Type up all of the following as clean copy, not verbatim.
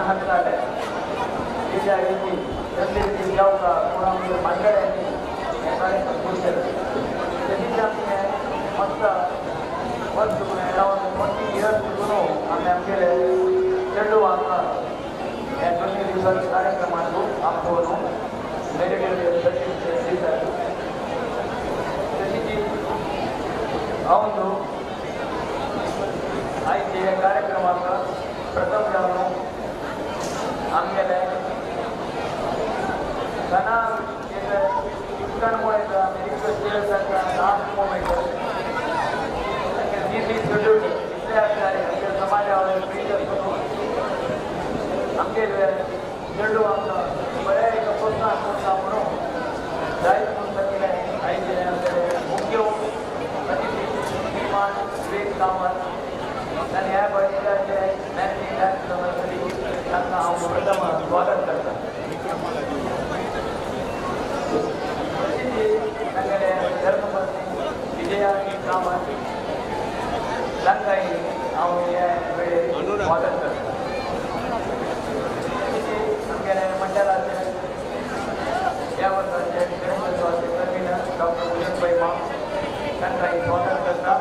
हात काडले तेच्या आयची तसली जावका कोण आमच्या मांगड्यांनी हे कार्यक्रम सुरू केले. तशीच आमी हें मस्त वर्स अरावंड 40 इयर्स चुकून आमी आमगेले चेडवांक ह्या दोनूय दिवसाच्या कार्यक्रमांत आपोवन मेडिकल सर्टिफिकेट दितात. तशीच हांव आयचे ह्या कार्यक्रमाक प्रथम जावन आमगेले घना इतकणमुळे आमी रिक्वेस्ट केले तांकां लास्ट मोमेंट बिजी शेड्यूल इतले आसताले आमच्या समाजा फ्री आसून आमगेले चेडू आमकां बऱ्या एक प्रोत्साहन करता म्हणून जायत म्हणून तांगेले आयचे आमचे मुख्य अतिथी श्रीमान विवेक कामत तांणी ह्या परिसराचे मॅनेजींग डायरेक्टर तांकां हांव प्रथम स्वागत करता. तांगेले धर्मपत्नी विजया कामत तांकांय हांव ह्या वेळेर स्वागत करता. आमगेले मंडळाचे ह्या वर्साचे गणेशोत्सवाचे कन्व्हिनर डॉक्टर भुजंगभाई माम तांकांय स्वागत करता.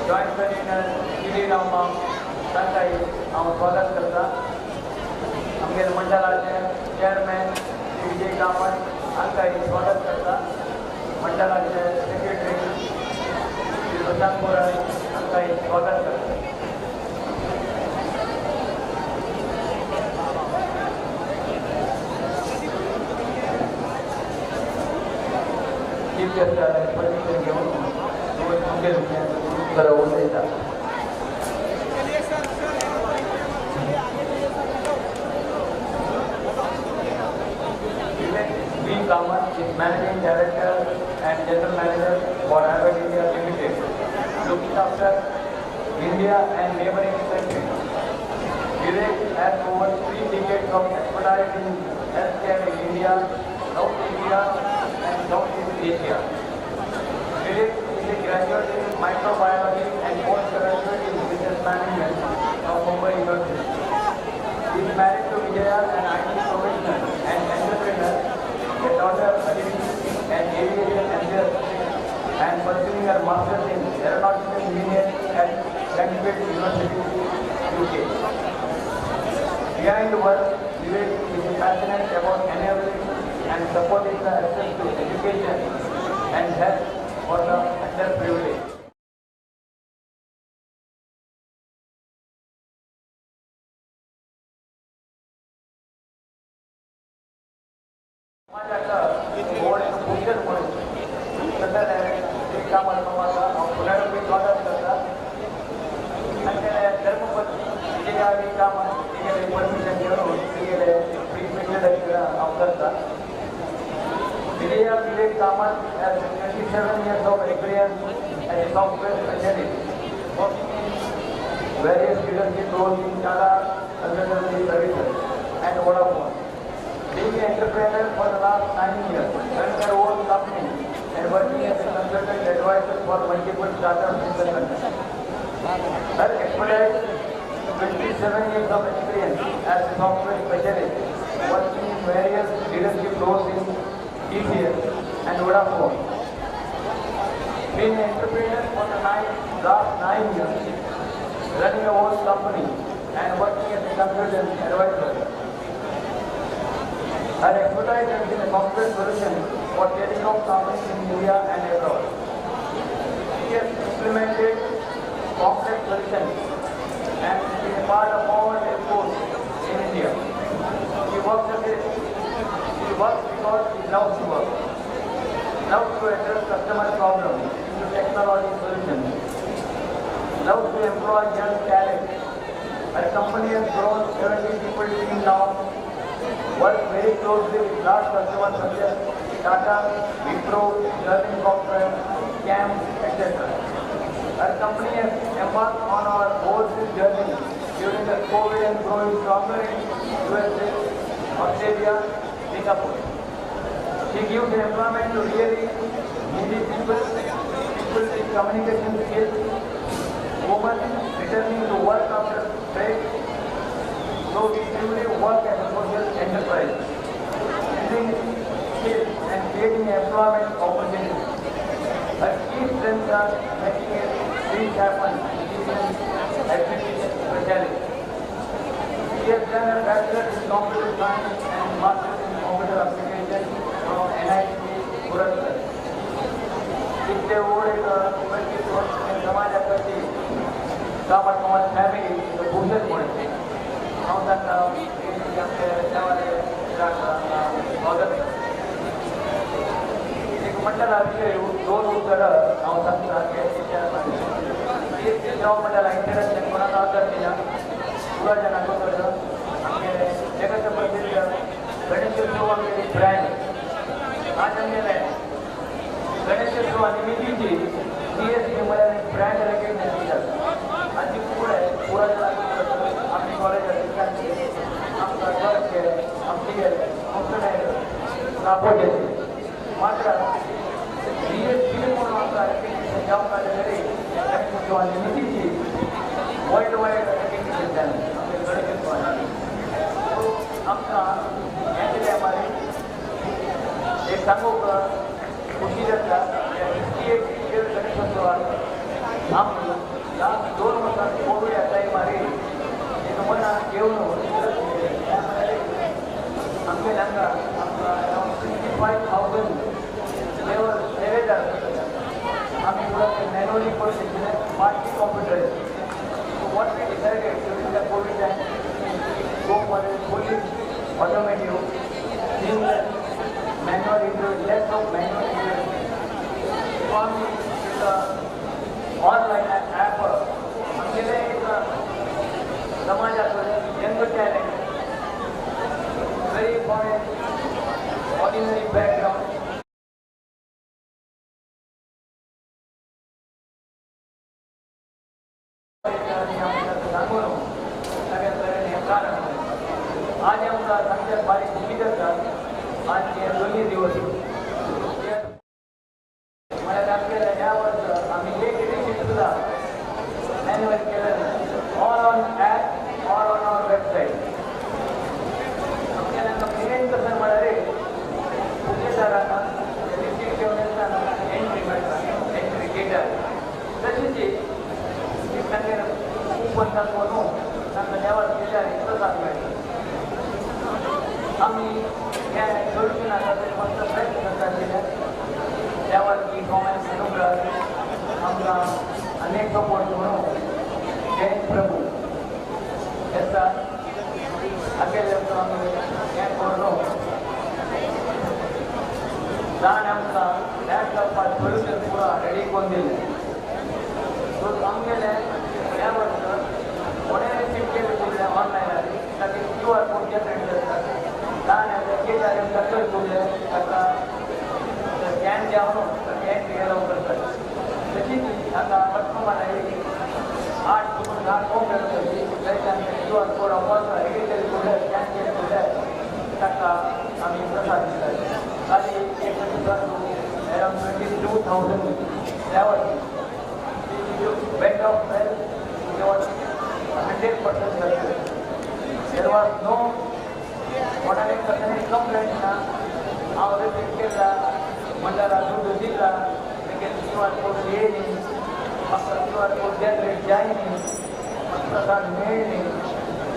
जॉयंट कन्व्हिनर गिरीराव माम तांकांय हांव स्वागत करता. आमगेले मंडळाचे चेअरमॅन श्री विजय कामत हांकांय स्वागत करता. मंडळाचे सेक्रेटरी श्री प्रशांत कोराळे हांकांय स्वागत करता. चीफ गेस्ट परमिशन घेवन मुखेल उलयता. V. Kamath is Managing Director and General Manager for Abbott India Limited, looking after India and neighboring countries. Vivek has over 3 decades of expertise in healthcare in India, South India and Southeast Asia. Vivek is a graduate in microbiology and postgraduate in business management from Mumbai University. He is married to Vijaya, an IT professional and entrepreneur, a daughter Aditi, an aviation enthusiast, and pursuing her master's in aeronautical engineering at Cranfield University, UK. Behind work, Vivek is passionate about enabling and supporting the access to education and health for the underprivileged. समाजाक गोड भूषण म्हणून सगळे कामत हांव पुनरपी स्वागत करता. तांगेले धर्मपत्नी Vijaya V Kamat तिगेले परमिशन घेवन तिगेले ब्रीफ इंट्रोडक्शन हांव करता. Vijaya Vivek Kamath has 27 years of experience as a software specialist, working in various leadership roles in Tata Consultancy Services and Vodafone. Being an entrepreneur for the last 9 years, running her own company and working as a consultant advisor for multiple startups in the country. Her expertise, 27 years of experience as a software specialist, working in various leadership roles in TCS and Vodafone. Being an entrepreneur for the last 9 years, running her own company and working as a consultant advisor. Her expertise has been a software solution for telecom companies in India and abroad. She has implemented complex solutions and is a part of all airports in India. She works because she loves to work, loves to address customer problems into technology solutions, loves to employ young talent. Her company has grown 70 people team now, works very closely with large customers such as Tata, Wipro, Learning Software, CAM, etc. Her company has embarked on our overseas journey during the COVID and growing stronger in USA, Australia, Singapore. She gives employment to really needy people, people with communication skills, women returning to work after break, So we truly work as a social enterprise, building skills and creating employment opportunities. Our key strengths are making a things happen, education specialist. He has done a bachelor's in computer science and master's in computer application from NIT Gorakhpur. इतले ओढ एक समाजाकडची गांवात family भूषण म्हणते हांव तांकां आमचे देवाले स्वागत एक मंडळा विशय दोन उतर हांव सांगता सेवा मंडळा इंटरनॅशनल कोणाक आदार दिला पुरा जणांक आमचे जगत प्रसिद्ध गणेशोत्सव आमचे ब्रँड आज आमगेले गणेशोत्सव निमित्तीची जीएसटी म्हळ्यार ब्रँड रेकग्नायज जाता आनी ती फुडें पुरा जणांक आमचे कॉलेज आमकां क्लर्क केले आमचे गेले फंक्शन मात्र जीएसटी म्हणून आमकां रेकग्नेशन जावंक जाल्यार गणेशोत्सव निमित्तीची वर्ल्ड वायड रेकग्नेशन जालें आमचे गणेशोत्सव. सो आमकां हें टायमार एक सांगूंक खुशी जाता 68 इयर गणेशोत्सवाक आमकां लास्ट 2 वर्सां कोविड टायमार एक मनाक घेवन आमचे हांगा आमकां अरावंड 65,000 लेवल सेवेदार आमी फुडें मॅन्युअली करूं शकले partly computerise. So what we decided during the COVID time go for a fully automatic, seamless, manual interview, less of manual interview. So आमी एक ऑनलायन ॲप आमगेले एक समाजाचो young talent, very foreign ordinary background, सांगून सगळ्या तरेन हें कारण आज आमकां सामकें बारीक खुशी जाता. आज हे दोनूय दिवस म्हळ्यार आमगेले ह्या वर्स आमी एक रिसीट सुद्दां मॅन्युअल केलें ना, all on app, all on our website. आमगेले मेन कसं म्हळ्यार पुजेदारांक रिसीट घेवन येतना एंट्री मेळटा, एंट्री गेटार तशीच तांगेर कूपन दाखोवन तांकां देवाक केल्यार प्रसाद मेळटा. आमी हें सोल्युशन आसा तें मातसो प्रयत्न करता आशिल्ले देवाची गोंयांत अनुग्रह आमकां अनेक सपोर्ट म्हणून जय प्रभू येता आगेले आमी हें करून जाण आमकां लॅपटॉपार सोल्युशन पुरा रेडी करून दिलें. सो आमगेले ह्या वर्स कोणें रिसीव केलें फुडलें ऑनलायनार ताका क्यू आर कोड जनरेट जाता, जाण गेटार टक्कर फुडलें ताका स्कॅन जावन ताका एंट्री एलाव करतात. तशीच आतां कस्टमर आयली 8 to 10 company थंयच्यान क्यू आर कोड ready केले फुडलें स्कॅन केलें फुडलें ताका आमी प्रसाद दितात. आनी एक around 22,000 level went off well, there was 100% success. There was no 100% complaint ना. हांव रिसीव केला मंडळा दुडू दिला लेकिन क्यू आर कोड येयली म्हाका क्यू आर कोड जनरेट जायनी प्रसाद मेळ्ळी.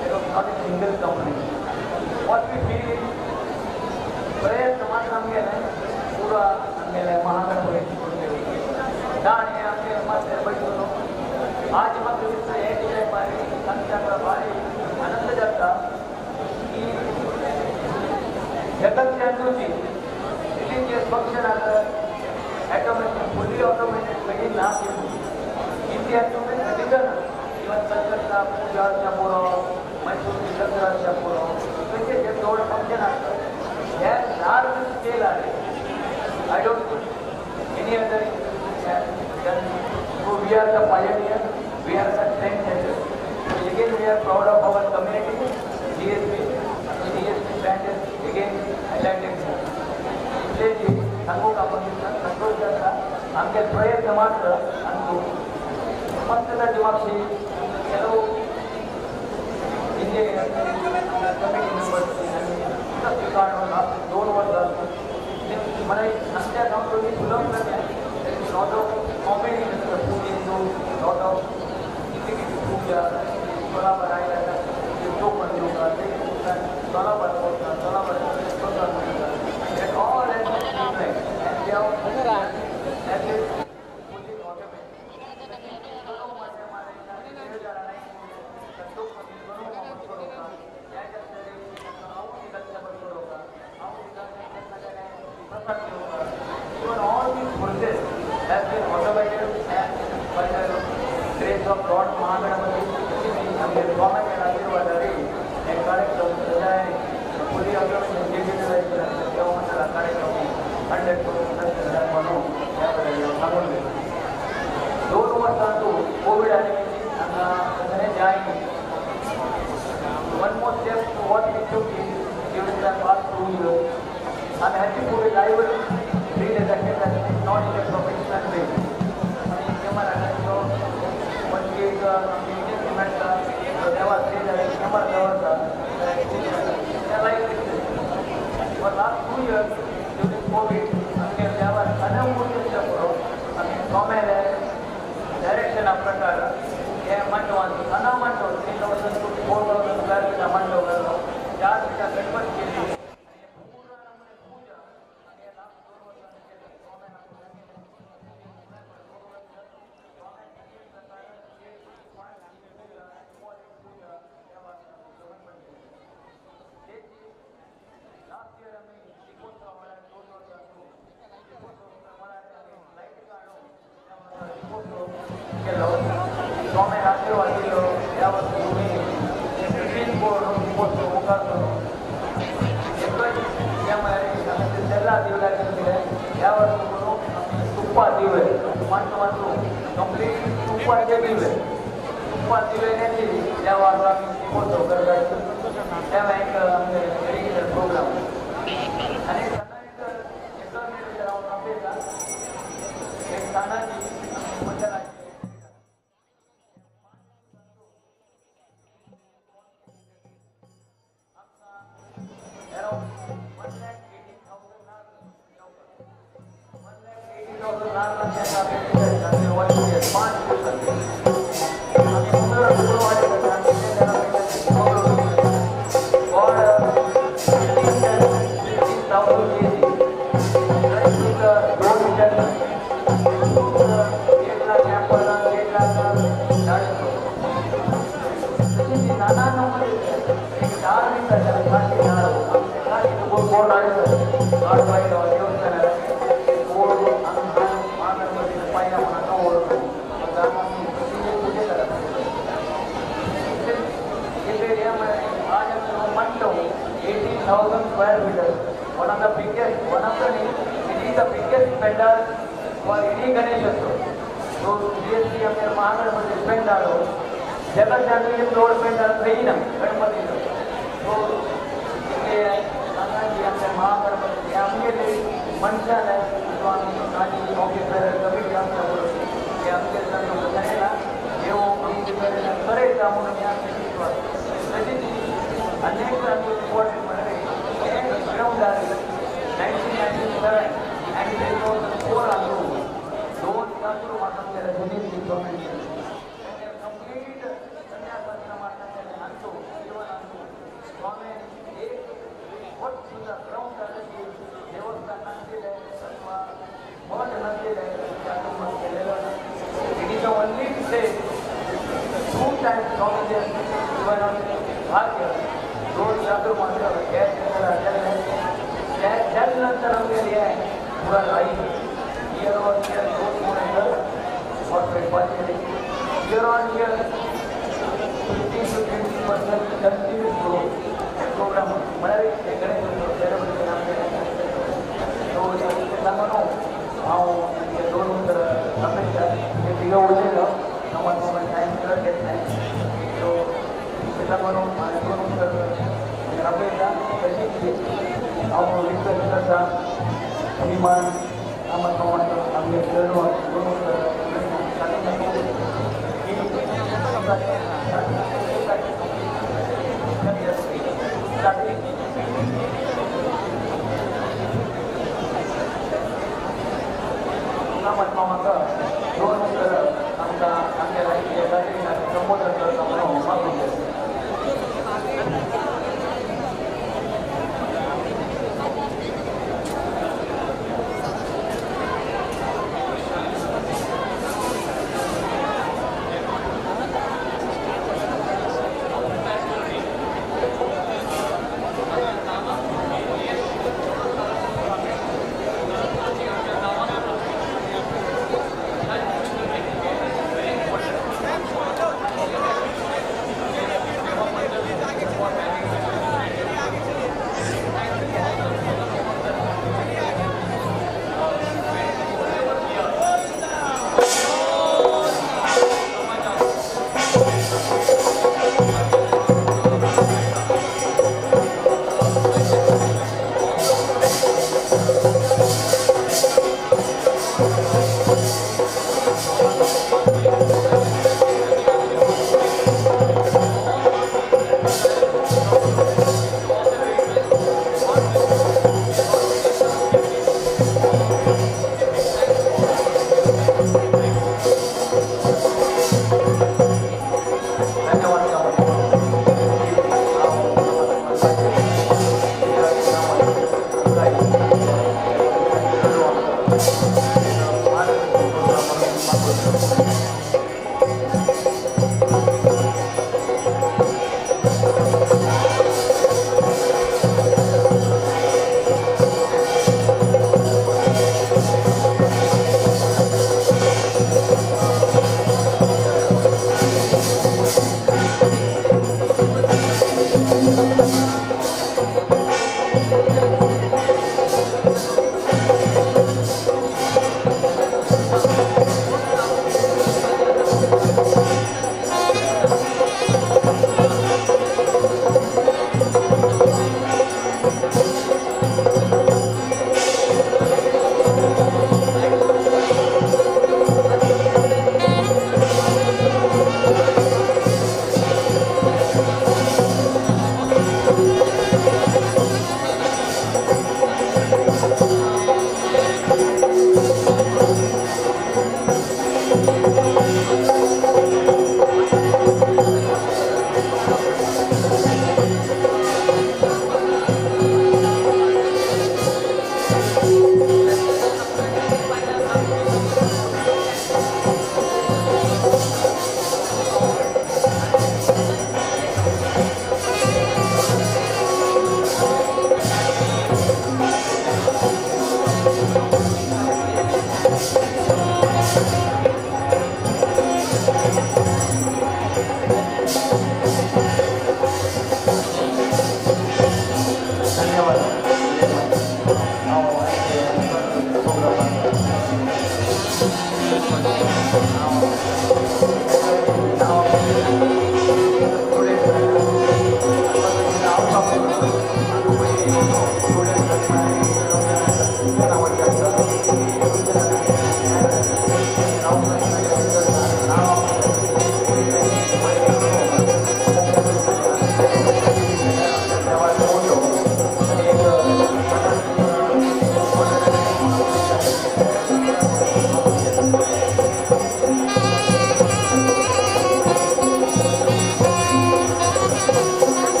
There was not a single complaint. What we feel is प्रयत्न मात्र आमगेले पुरा आमगेले महागणपती दाण हे आमचे मात्शे बैठून आज म्हाका दिसता हे टायमार तांच्या भारी आनंद जाता की जगत रिलिजियस फंक्शन आसा ऑटोमेटेड, फुली ऑटोमेटेड खंय ना. इंडिया तुमी रिलीजन इवन कलकत्ता पुजा आसता पुरो, मैसूरची दसरा आसता पुरो, खंयचे जे चड फंक्शन आसता हे लार्ज स्केल आहे. I don't think any other. So we are the pioneer, we are the trendsetter. So again we are proud of our community, GSB, GSB brand is again highlighted. इतले सांगूंक आपण संतोष जाता आमचे प्रयत्न मात्र आनी फक्त ताजे मातशी ಕೆಲವು कमिटी मेंबर्स आनी 2 वर्सां मला आमच्या गांवात सुलभ lot of comedy lot of puja सोलाबर आयला टोकन दिवका सोलाबर पडटा सोलाबर all Even all these process has been automated and by the grace of Lord Mahaganapati आमचे गव्हर्नमेंट आशीर्वादारी हे कार्यक्रम सदाय फुली ऑटोमेशन देवा कार्यक्रम 100% सक्सेस म्हणून ह्या सांगून दिलो. 2 वर्सां कोविड आनी हांगा सगळें जाय. One more step to what we took is during the past 2 years. आमी हाची फुडें लायव्ह रील दाखयतात, not in a professional way. आमी कॅमेरा घातलो, पणजी एक एजन्सी मेळटा, देवा स्टेज आहे, कॅमेरा दवरता, ते लायव्ह दिसता. For last 2 years during COVID आमगे देवा सगळ्या मूर्तीच्या पुरो आमी गोमेले डायरेक्शना प्रकार हे मंडपान सना मंडप 3000 to 4000 square फिटा मंडप घातलो, 4 फिटा गणपती केली. Year on year, 15 to 20% continuous growth program. म्हळ्यार हे गणेश उत्सव सेलिब्रेशन आमचें. सो सांगून हांव दोन उतर अपेक्षा हे तिगा उलयलो नॉर्मल नॉर्मल टायम चड घेत नाही. सो सांगून हांवें दोन उतर अपेक्षा तशीच हांव रिक्वेस्ट करता अभिमान आमकां आमगे दोन उतर सांगून. खातीर म्हाका दोन उतर आमकां आमच्या राजकीय संबोधन करता म्हणून मागून.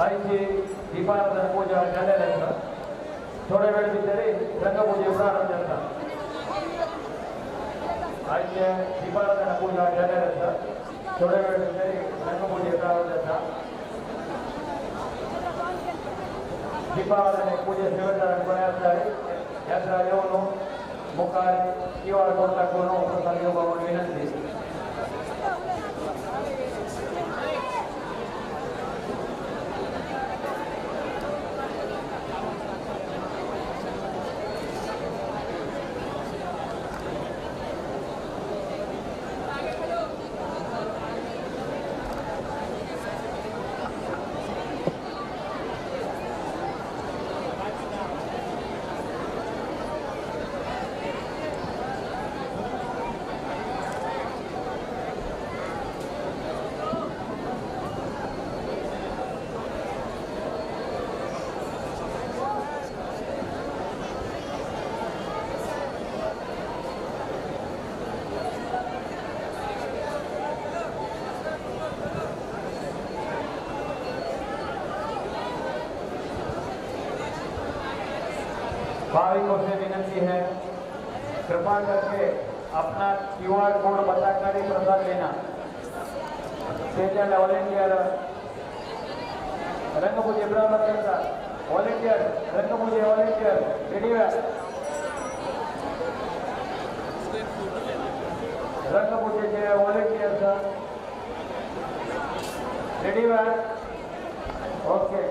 आयची दीपाराधना पूजा जाल्लेली आसा. थोडे वेळ भितर रंगपूजे प्रारंभ जाता. आयचे दीपाराधना पूजा जाल्लेली आसा. थोडे वेळ भितर रंगपूजे प्रारंभ जाता. दीपाराधने पूजे सेवेदारांक कोणी आसल्यार यात्रा येवन मुखार क्यू आर कोड दाखोवन प्रसाद घेवपा म्हूण विनंती. भाविकों से विनती है, कृपा करके अपना क्यूआर कोड बताकर ही प्रसाद लेना. तेजल वॉलेंटियर रंगपूजे प्रारंभ करता. वॉलेंटियर रंगपूजे वॉलेंटियर रेडी व्हा. रंगपूजेचे वॉलेंटियर रेडी व्हा. ओके.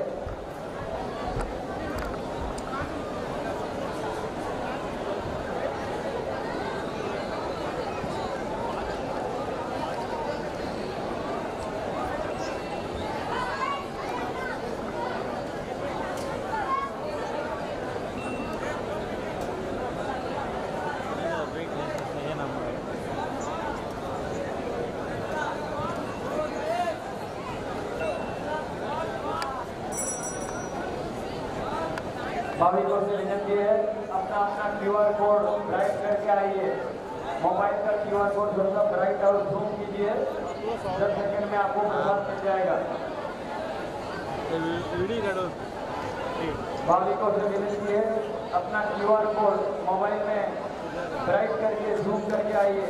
भाविकों से विनती है, अपना अपना क्यूआर कोड राइट करके आइए. मोबाइल का क्यूआर कोड थोड़ा सा ब्राइट और जूम कीजिए, 10 सेकंड में आपको प्रसाद मिल जाएगा. भाविकों से विनती है, अपना क्यूआर कोड मोबाइल में ब्राइट करके जूम करके आइए.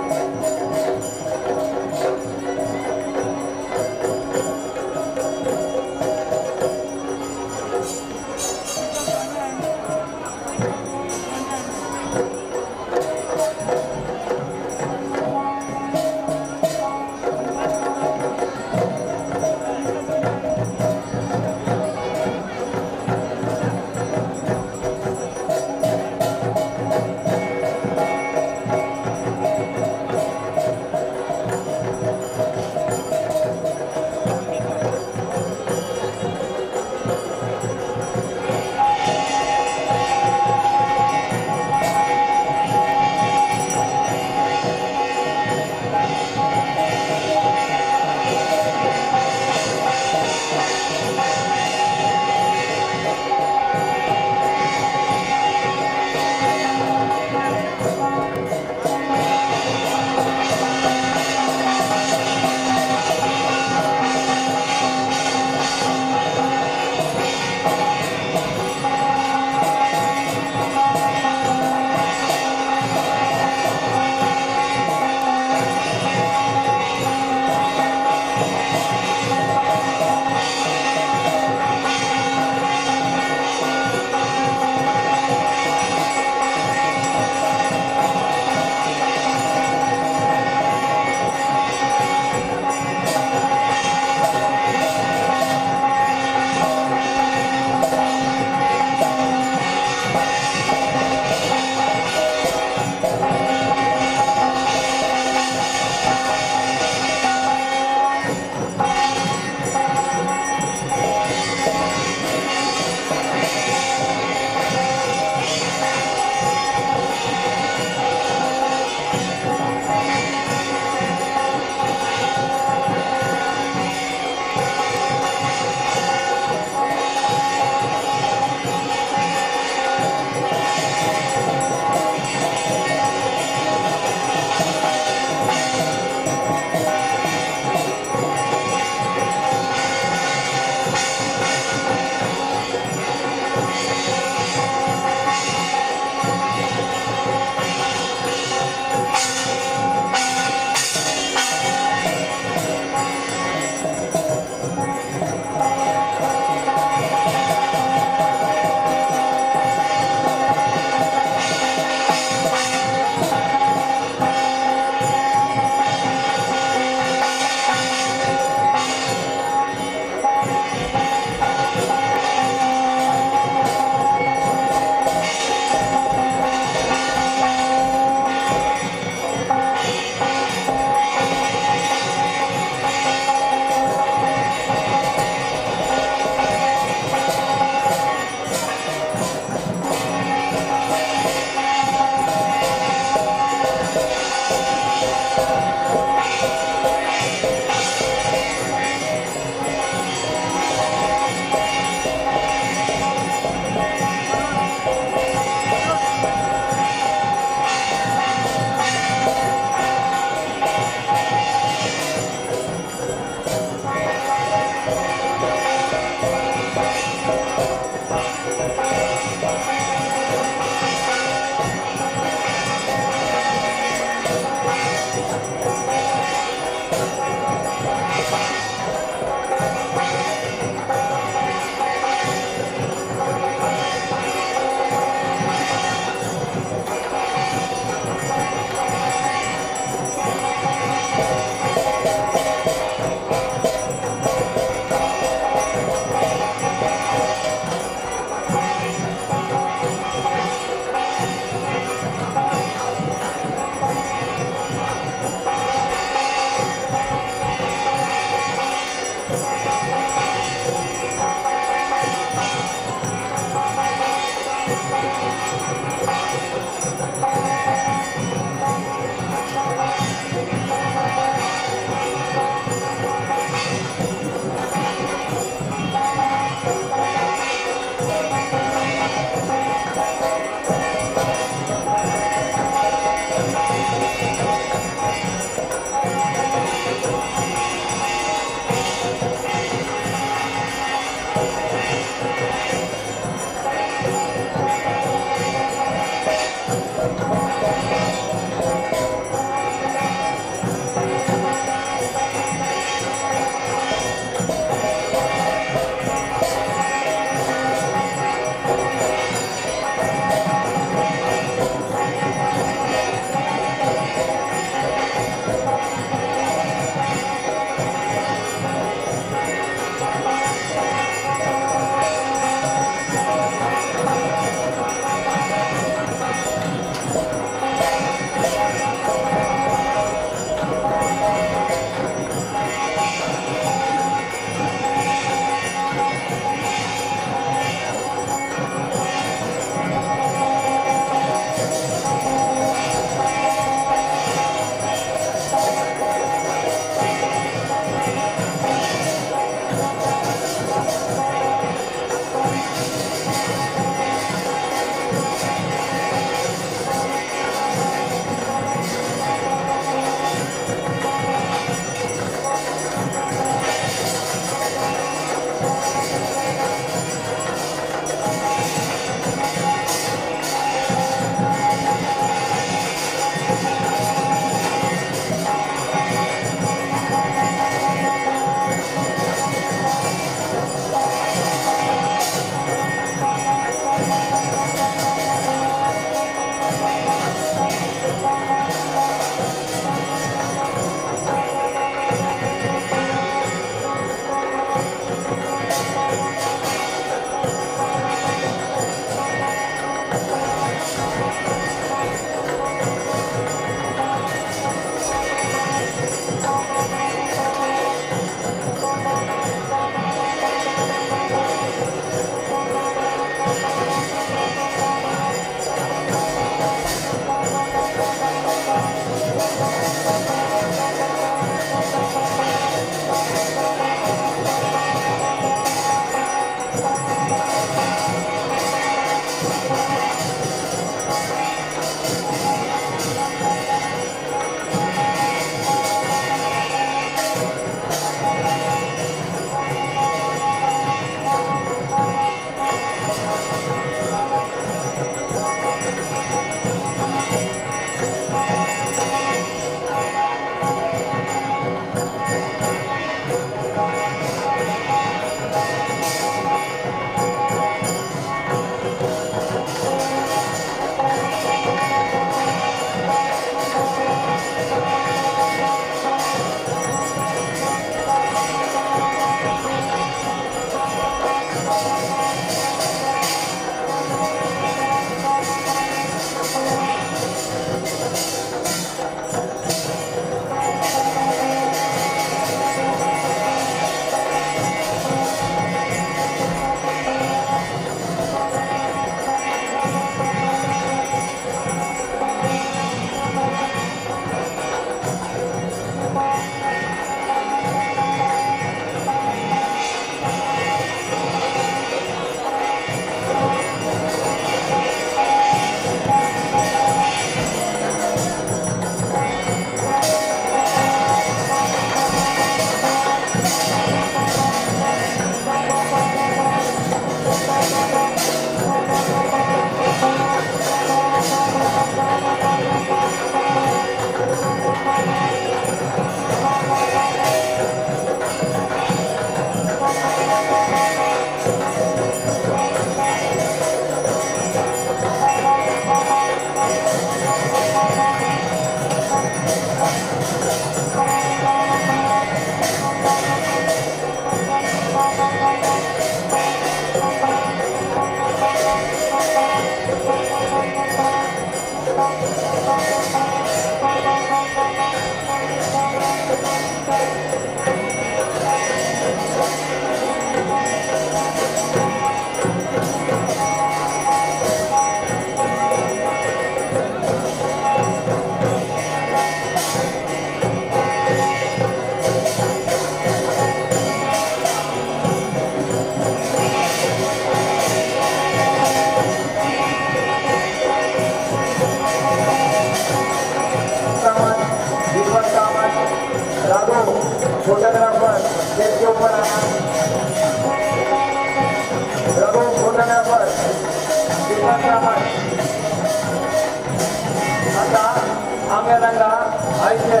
आयचे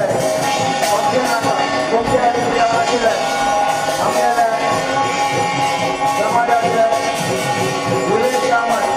फंक्शनाक मुख्य अतिथी आशिल्ले आमगेले समाजाचे विवेक Kamat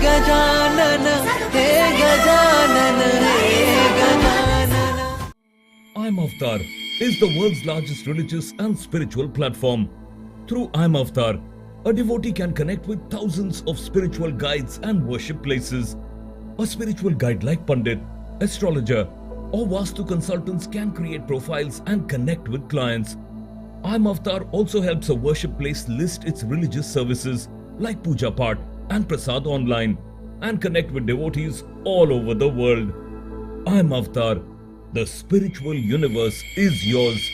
Gajanan Hey Gajanan Hey Gajanan. I'm Avatar is the world's largest religious and spiritual platform. Through I'm Avatar, a devotee can connect with thousands of spiritual guides and worship places. A spiritual guide like Pandit, astrologer, or Vastu consultants can create profiles and connect with clients. I'm Avatar also helps a worship place list its religious services like Puja Part and Prasad online and connect with devotees all over the world. I'm Avatar. The spiritual universe is yours.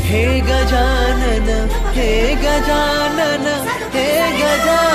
Hey Gajanan Hey Gajanan Hey Gajanan.